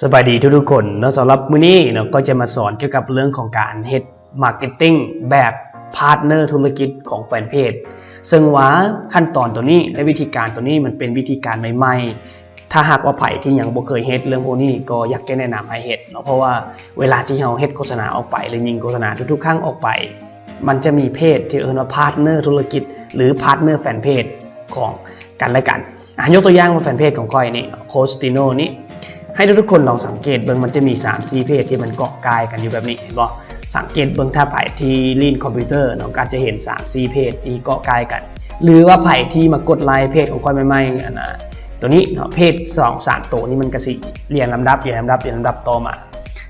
ສະບາຍດີທຸກໆຄົນເນາະ, ສຳລັບມື້ນີ້ເນາະ ກໍຈະມາສອນກ່ຽວກັບເລື່ອງຂອງການເຮັດ marketing ແບບ partner ທຸລະກິດຂອງແຟນເພຈ. ເຊິ່ງວ່າຂັ້ນຕອນໂຕນີ້ ແລະ ວິທີການໂຕນີ້ ມັນເປັນວິທີການໃໝ່ໆ. ຖ້າຫາກວ່າໃຜທີ່ຍັງບໍ່ເຄີຍເຮັດເລື່ອງພວກນີ້ ກໍຢາກຈະແນະນຳໃຫ້ເຮັດເນາະ, ເພາະວ່າເວລາທີ່ເຮົາເຮັດໂຄສະນາອອກໄປ ຫຼື ຍິງໂຄສະນາທຸກໆຄັ້ງອອກໄປ ມັນຈະມີເພຈທີ່ເອີ້ນວ່າ partner ທຸລະກິດ ຫຼື partner ແຟນເພຈຂອງກັນແລະກັນ. ອາ ຍົກຕົວຢ່າງວ່າແຟນເພຈຂອງຂ້ອຍນີ້ ໂຄສຕິໂນນີ້ ໃຫ້ທຸກໆຄົນລອງສັງເກດເບິ່ງ, ມັນຈະມີສາມສີ່ເພຈທີ່ມັນເກາະກ່າຍກັນຢູ່ແບບນີ້ ເຫັນບໍ່? ສັງເກດເບິ່ງ ຖ້າໃຜທີ່ຫຼິ້ນຄອມພິວເຕີເນາະ ກໍອາດຈະເຫັນສາມສີ່ເພຈທີ່ເກາະກ່າຍກັນ ຫຼືວ່າໃຜທີ່ມາກົດໄລເພຈຂອງຂ້ອຍໃໝ່ໆ ອັນນ່າ ໂຕນີ້ເນາະ ເພຈສອງສາມໂຕນີ້ ມັນກໍຊິລຽນລຳດັບ ລຽນລຳດັບ ລຽນລຳດັບຕໍ່ມາ.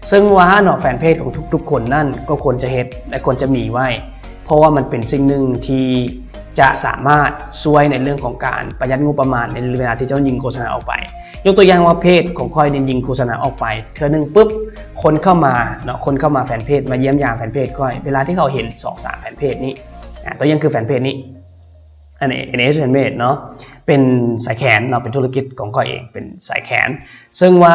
ເຊິ່ງວ່າເນາະ ແຟນເພຈຂອງທຸກໆຄົນນັ້ນ ກໍຄວນຈະເຮັດ ແລະ ຄວນຈະມີໄວ້ ເພາະວ່າມັນເປັນສິ່ງໜຶ່ງທີ່ຈະສາມາດຊ່ວຍໃນເລື່ອງຂອງການປະຢັດງົບປະມານ ໃນເວລາທີ່ເຈົ້າຍິງໂຄສະນາອອກໄປ. ຍົກຕົວຢ່າງວ່າເພຈຂອງຂ້ອຍນີ້ ຍິງໂຄສະນາອອກໄປເທື່ອໜຶ່ງປຶບ ຄົນເຂົ້າມາເນາະ ຄົນເຂົ້າມາແຟນເພຈ ມາຢ້ຽມຢາມແຟນເພຈຂ້ອຍ ເວລາທີ່ເຂົາເຫັນສອງສາມແຟນເພຈນີ້ ອາ ຕົວຢ່າງຄືແຟນເພຈນີ້ ອັນນີ້ ເອັນເອັດເອັນເມດເນາະ ເປັນສາຍແຂນເນາະ ເປັນທຸລະກິດຂອງຂ້ອຍເອງ ເປັນສາຍແຂນ. ເຊິ່ງວ່າ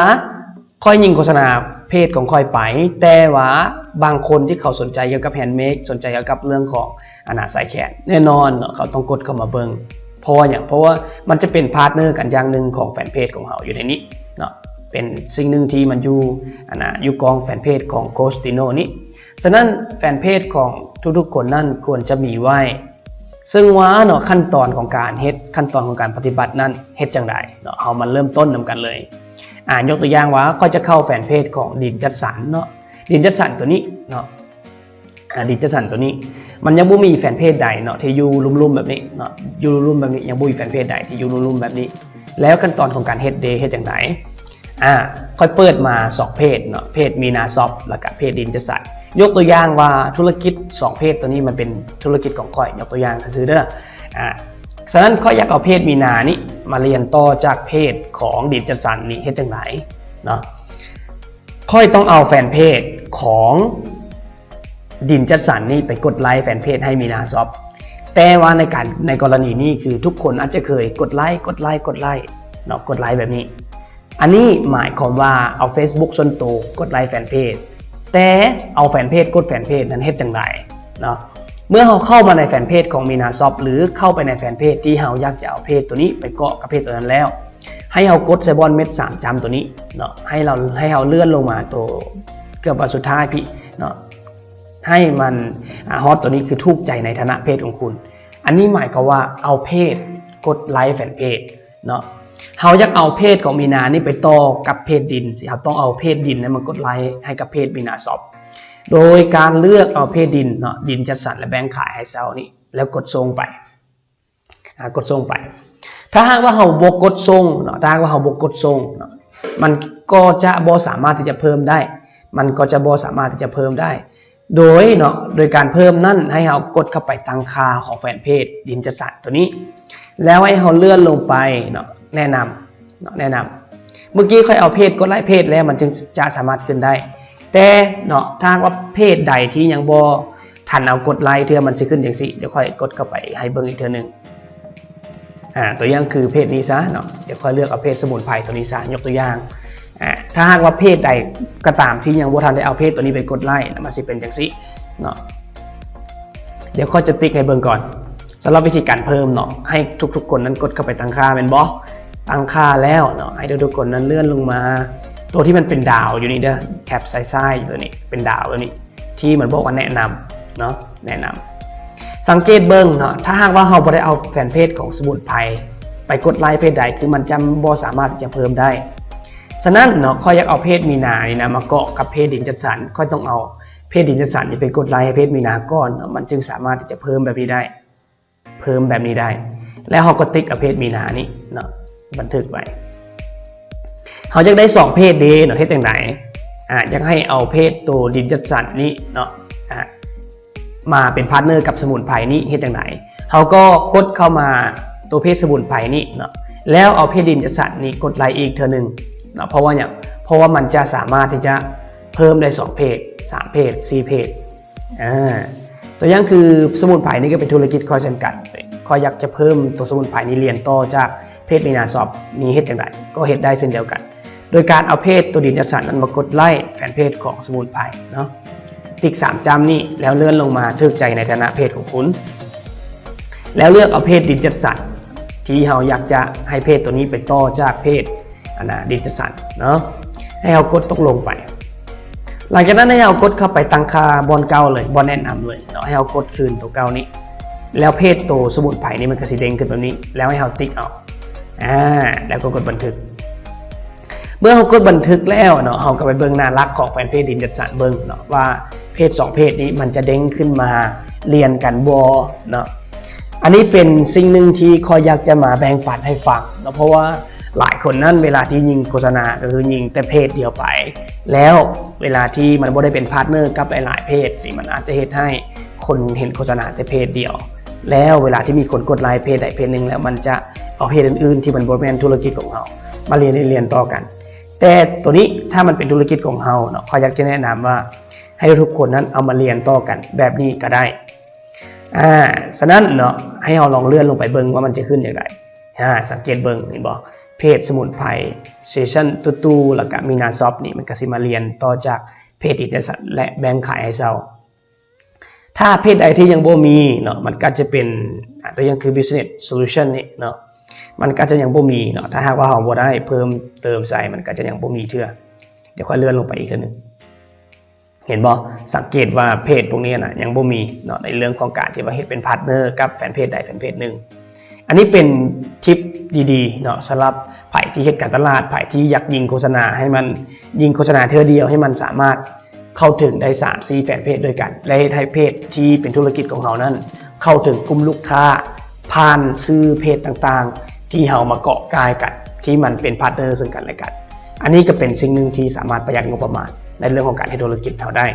ຂ້ອຍຍິງໂຄສະນາເພຈຂອງຂ້ອຍໄປ ແຕ່ວ່າບາງຄົນທີ່ເຂົາສົນໃຈກ່ຽວກັບແຮນເມດ ສົນໃຈກ່ຽວກັບເລື່ອງຂອງ ອັນນ່າ ສາຍແຂນ ແນ່ນອນເນາະ ເຂົາຕ້ອງກົດເຂົ້າມາເບິ່ງ. ເພາະວ່າຫຍັງ? ເພາະວ່າມັນຈະເປັນພາດເນີກັນຢ່າງໜຶ່ງຂອງແຟນເພຈຂອງເຮົາຢູ່ໃນນີ້ເນາະ ເປັນສິ່ງໜຶ່ງທີ່ມັນຢູ່ ອັນນ່າ ຢູ່ກ້ອງແຟນເພຈຂອງໂຄສຕິໂນນີ້. ສະນັ້ນແຟນເພຈຂອງທຸກໆຄົນນັ້ນຄວນຈະມີໄວ້. ເຊິ່ງວ່າເນາະ ຂັ້ນຕອນຂອງການເຮັດ ຂັ້ນຕອນຂອງການປະຕິບັດນັ້ນເຮັດຈັ່ງໃດເນາະ ເຮົາມາເລີ່ມຕົ້ນນຳກັນເລີຍ. ອາ ຍົກຕົວຢ່າງວ່າ ຂ້ອຍຈະເຂົ້າແຟນເພຈຂອງດິນຈັດສັນເນາະ ດິນຈັດສັນໂຕນີ້ເນາະ ອາ ດິນຈັດສັນໂຕນີ້ ມັນຍັງບໍ່ມີແຟນເພຈໃດເນາະ ທີ່ຢູ່ລຸ່ມໆແບບນີ້ເນາະ ຢູ່ລຸ່ມໆແບບນີ້ ຍັງບໍ່ມີແຟນເພຈໃດທີ່ຢູ່ລຸ່ມໆແບບນີ້. ແລ້ວຂັ້ນຕອນຂອງການເຮັດເດ ເຮັດຈັ່ງໃດ? ອາ ຂ້ອຍເປີດມາສອງເພຈເນາະ ເພຈມີນາຊັອບ ແລ້ວກະເພຈດິນຈັດສັນ. ຍົກຕົວຢ່າງວ່າທຸລະກິດສອງເພຈໂຕນີ້ ມັນເປັນທຸລະກິດຂອງຂ້ອຍ ຍົກຕົວຢ່າງຊື່ໆເດີ. ອາ ສະນັ້ນຂ້ອຍຢາກເອົາເພຈມີນານີ້ມາລຽນຕໍ່ຈາກເພຈຂອງດິນຈັດສັນນີ້ ເຮັດຈັ່ງໃດເນາະ? ຂ້ອຍຕ້ອງເອົາແຟນເພຈຂອງດິນຈັດສັນນີ້ໄປກົດໄລແຟນເພຈໃຫ້ມີນາຊັອບ. ແຕ່ວ່າໃນການ ໃນກໍລະນີນີ້ ຄືທຸກຄົນອາດຈະເຄີຍກົດໄລ ກົດໄລ ກົດໄລເນາະ ກົດໄລແບບນີ້. ອັນນີ້ໝາຍຄວາມວ່າເອົາເຟສບຸກສ່ວນໂຕກົດໄລແຟນເພຈ ແຕ່ເອົາແຟນເພຈກົດແຟນເພຈນັ້ນເຮັດຈັ່ງໃດເນາະ? ເມື່ອເຮົາເຂົ້າມາໃນແຟນເພຈຂອງມີນາຊັອບ ຫຼື ເຂົ້າໄປໃນແຟນເພຈທີ່ເຮົາຢາກຈະເອົາເພຈໂຕນີ້ໄປເກາະກັບເພຈໂຕນັ້ນແລ້ວ ໃຫ້ເຮົາກົດໃສ່ບ່ອນເມັດສາມຈ້ຳໂຕນີ້ເນາະ ໃຫ້ເຮົາ ໃຫ້ເຮົາເລື່ອນລົງມາໂຕເກືອບວ່າສຸດທ້າຍພີ້ເນາະ ໃຫ້ມັນ ອາ ຮອດໂຕນີ້ ຄືຖືກໃຈໃນຖານະເພຈຂອງຄຸນ. ອັນນີ້ໝາຍຄວາມວ່າເອົາເພຈກົດໄລແຟນເພຈເນາະ. ເຮົາຢາກເອົາເພຈຂອງມີນານີ້ໄປຕໍ່ກັບເພຈດິນ ເຮົາຕ້ອງເອົາເພຈດິນນັ້ນມາກົດໄລໃຫ້ກັບເພຈມີນາຊັອບ ໂດຍການເລືອກເອົາເພຈດິນເນາະ ດິນຈັດສັນ ແລະ ແບ່ງຂາຍໃຫ້ເຊົ່ານີ້ ແລ້ວກົດສົ່ງໄປ ອາ ກົດສົ່ງໄປ. ຖ້າຫາກວ່າເຮົາບໍ່ກົດສົ່ງເນາະ ຖ້າຫາກວ່າເຮົາບໍ່ກົດສົ່ງເນາະ ມັນກໍຈະບໍ່ສາມາດທີ່ຈະເພີ່ມໄດ້ ມັນກໍຈະບໍ່ສາມາດທີ່ຈະເພີ່ມໄດ້ ໂດຍເນາະ ໂດຍການເພີ່ມນັ້ນ ໃຫ້ເຮົາກົດເຂົ້າໄປຕັ້ງຄ່າຂອງແຟນເພຈດິນຈັດສັນໂຕນີ້ ແລ້ວໃຫ້ເຮົາເລື່ອນລົງໄປເນາະ ແນະນຳເນາະ ແນະນຳ. ເມື່ອກີ້ຂ້ອຍເອົາເພຈ ກົດໄລເພຈແລ້ວ ມັນຈຶ່ງຈະສາມາດຂຶ້ນໄດ້. ແຕ່ເນາະ ຖ້າຫາກວ່າເພຈໃດທີ່ຍັງບໍ່ທັນເອົາກົດໄລເທື່ອ ມັນຊິຂຶ້ນຈັ່ງຊີ້. ດຽວຂ້ອຍກົດເຂົ້າໄປໃຫ້ເບິ່ງອີກເທື່ອໜຶ່ງ. ອາ ຕົວຢ່າງຄືເພຈນີ້ຊະເນາະ ດຽວຂ້ອຍເລືອກເອົາເພຈສະໝຸນໄພໂຕນີ້ຊະ ຍົກຕົວຢ່າງ. ອາ ຖ້າຫາກວ່າເພຈໃດກໍຕາມທີ່ຍັງບໍ່ທັນໄດ້ເອົາເພຈໂຕນີ້ໄປກົດໄລ ມັນຊິເປັນຈັ່ງຊີ້ເນາະ. ດຽວຂ້ອຍຈະຕິກໃຫ້ເບິ່ງກ່ອນ ສຳລັບວິທີການເພີ່ມເນາະ ໃຫ້ທຸກໆຄົນນັ້ນກົດເຂົ້າໄປຕັ້ງຄ່າແມ່ນບໍ່? ຕັ້ງຄ່າແລ້ວເນາະ ໃຫ້ທຸກໆຄົນນັ້ນເລື່ອນລົງມາ ໂຕທີ່ມັນເປັນດາວຢູ່ນີ້ເດີ ແທັບຊ້າຍໆຢູ່ໂຕນີ້ ເປັນດາວໂຕນີ້ ທີ່ມັນບອກວ່າແນະນຳເນາະ ແນະນຳ. ສັງເກດເບິ່ງເນາະ ຖ້າຫາກວ່າເຮົາບໍ່ໄດ້ເອົາແຟນເພຈຂອງສະໝຸນໄພໄປກົດໄລເພຈໃດ ຄືມັນຈະບໍ່ສາມາດທີ່ຈະເພີ່ມໄດ້. ສະນັ້ນເນາະ ຂ້ອຍຢາກເອົາເພຈມີນານີ້ນະ ມາເກາະກັບເພຈດິນຈັດສັນ ຂ້ອຍຕ້ອງເອົາເພຈດິນຈັດສັນນີ້ໄປກົດໄລໃຫ້ເພຈມີນາກ່ອນເນາະ ມັນຈຶ່ງສາມາດທີ່ຈະເພີ່ມແບບນີ້ໄດ້ ເພີ່ມແບບນີ້ໄດ້ ແລ້ວເຮົາກໍຕິກເອົາເພຈມີນານີ້ເນາະ ບັນທຶກໄວ້. ເຮົາຢາກໄດ້ສອງເພຈເດເນາະ ເຮັດຈັ່ງໃດ? ອາ ຢາກໃຫ້ເອົາເພຈໂຕດິນຈັດສັນນີ້ເນາະ ອາ ມາເປັນພາດເນີກັບສະໝຸນໄພນີ້ ເຮັດຈັ່ງໃດ? ເຮົາກໍກົດເຂົ້າມາໂຕເພຈສະໝຸນໄພນີ້ເນາະ ແລ້ວເອົາເພຈດິນຈັດສັນນີ້ກົດໄລອີກເທື່ອໜຶ່ງເນາະ. ເພາະວ່າຫຍັງ? ເພາະວ່າມັນຈະສາມາດທີ່ຈະເພີ່ມໄດ້ສອງເພຈ ສາມເພຈ ສີ່ເພຈ. ອາ ຕົວຢ່າງຄືສະໝຸນໄພນີ້ກໍເປັນທຸລະກິດຂ້ອຍເຊັ່ນກັນ. ຂ້ອຍຢາກຈະເພີ່ມຕົວສະໝຸນໄພນີ້ລຽນຕໍ່ຈາກເພຈມີນາຊັອບນີ້ ເຮັດຈັ່ງໃດ? ກໍເຮັດໄດ້ເຊັ່ນດຽວກັນ. ໂດຍການເອົາເພຈຕົວດິນຈັດສັນນັ້ນມາກົດໄລ້ແຟນເພຈຂອງສະໝຸນໄພເນາະ ຕິກສາມຈ້ຳນີ້ ແລ້ວເລື່ອນລົງມາຖືກໃຈໃນຖານະເພຈຂອງຄຸນ ແລ້ວເລືອກເອົາເພຈດິນຈັດສັນ ທີ່ເຮົາຢາກຈະໃຫ້ເພຈຕົວນີ້ໄປຕໍ່ຈາກເພຈ ອັນນ່າ ດິນຈັດສັນເນາະ ໃຫ້ເຮົາກົດຕົກລົງໄປ. ຫຼັງຈາກນັ້ນໃຫ້ເຮົາກົດເຂົ້າໄປຕັ້ງຄ່າບ່ອນເກົ່າເລີຍ ບ່ອນແນະນຳເລີຍເນາະ ໃຫ້ເຮົາກົດຄືນຕົວເກົ່ານີ້ ແລ້ວເພຈໂຕສະໝຸນໄພນີ້ມັນກໍຊິເດ້ງຂຶ້ນແບບນີ້ ແລ້ວໃຫ້ເຮົາຕິກເອົາ ອາ ແລ້ວກໍກົດບັນທຶກ. ເມື່ອເຮົາກົດບັນທຶກແລ້ວເນາະ ເຮົາກໍໄປເບິ່ງໜ້າຫຼັກຂອງແຟນເພຈດິນຈັດສັນເບິ່ງເນາະ ວ່າເພຈສອງເພຈນີ້ມັນຈະເດ້ງຂຶ້ນມາລຽນກັນບໍ່ເນາະ. ອັນນີ້ເປັນສິ່ງໜຶ່ງທີ່ຂ້ອຍຢາກຈະມາແບ່ງປັນໃຫ້ຟັງເນາະ ເພາະວ່າຫຼາຍຄົນນັ້ນເວລາທີ່ຍິງໂຄສະນາ ກໍຄືຍິງແຕ່ເພຈດຽວໄປ ແລ້ວເວລາທີ່ມັນບໍ່ໄດ້ເປັນພາດເນີກັບຫຼາຍໆເພຈ ຊິມັນອາດຈະເຮັດໃຫ້ຄົນເຫັນໂຄສະນາແຕ່ເພຈດຽວ ແລ້ວເວລາທີ່ມີຄົນກົດໄລ້ເພຈໃດເພຈໜຶ່ງແລ້ວ ມັນຈະເອົາເພຈອື່ນໆທີ່ມັນບໍ່ແມ່ນທຸລະກິດຂອງເຮົາມາລຽນ ລຽນຕໍ່ກັນ. ແຕ່ໂຕນີ້ຖ້າມັນເປັນທຸລະກິດຂອງເຮົາເນາະ ຂ້ອຍຢາກຈະແນະນຳວ່າ ໃຫ້ທຸກໆຄົນນັ້ນເອົາມາລຽນຕໍ່ກັນແບບນີ້ກໍໄດ້. ອາ ສະນັ້ນເນາະ ໃຫ້ເຮົາລອງເລື່ອນລົງໄປເບິ່ງວ່າມັນຈະຂຶ້ນຈັ່ງໃດ. ອາ ສັງເກດເບິ່ງ ເຫັນບໍ່ ເພຈສະໝຸນໄພ ເຊຊັນຕູ້ໆ ແລ້ວກະມີໜ້າຊັອບນີ້ ມັນກະຊິມາລຽນຕໍ່ຈາກເພຈດິນຈັດສັນ ແລະ ແບ່ງຂາຍໃຫ້ເຊົ່າ. ຖ້າເພຈໃດທີ່ຍັງບໍ່ມີເນາະ ມັນກໍຈະເປັນ ອາ ຕົວຢ່າງຄື Business Solution ນີ້ເນາະ ມັນກໍຈະຍັງບໍ່ມີເນາະ ຖ້າຫາກວ່າເຮົາບໍ່ໄດ້ເພີ່ມເຕີມໃສ່ ມັນກໍຈະຍັງບໍ່ມີເທື່ອ. ດຽວຂ້ອຍເລື່ອນລົງໄປອີກເທື່ອໜຶ່ງ ເຫັນບໍ່ ສັງເກດວ່າເພຈພວກນີ້ນະ ຍັງບໍ່ມີເນາະ ໃນເລື່ອງຂອງການທີ່ວ່າເຮັດເປັນພາດເນີກັບແຟນເພຈໃດແຟນເພຈໜຶ່ງ. ອັນນີ້ເປັນທິບດີໆເນາະ ສຳລັບໃຜທີ່ເຮັດການຕະຫຼາດ ໃຜທີ່ຢາກຍິງໂຄສະນາໃຫ້ມັນ ຍິງໂຄສະນາເທື່ອດຽວໃຫ້ມັນສາມາດເຂົ້າເຖິງໄດ້ສາມສີ່ແຟນເພຈດ້ວຍກັນ ແລະ ເຮັດໃຫ້ເພຈທີ່ເປັນທຸລະກິດຂອງເຮົານັ້ນ ເຂົ້າເຖິງກຸ່ມລູກຄ້າຜ່ານຊື່ເພຈຕ່າງໆ ທີ່ເຮົາມາເກາະກ່າຍກັນ ທີ່ມັນເປັນພາດເນີເຊິ່ງກັນແລະກັນ. ອັນນີ້ກໍເປັນສິ່ງໜຶ່ງທີ່ສາມາດປະຢັດງົບປະມານໃນເລື່ອງຂອງການເຮັດທຸລະກິດເຮົາໄດ້.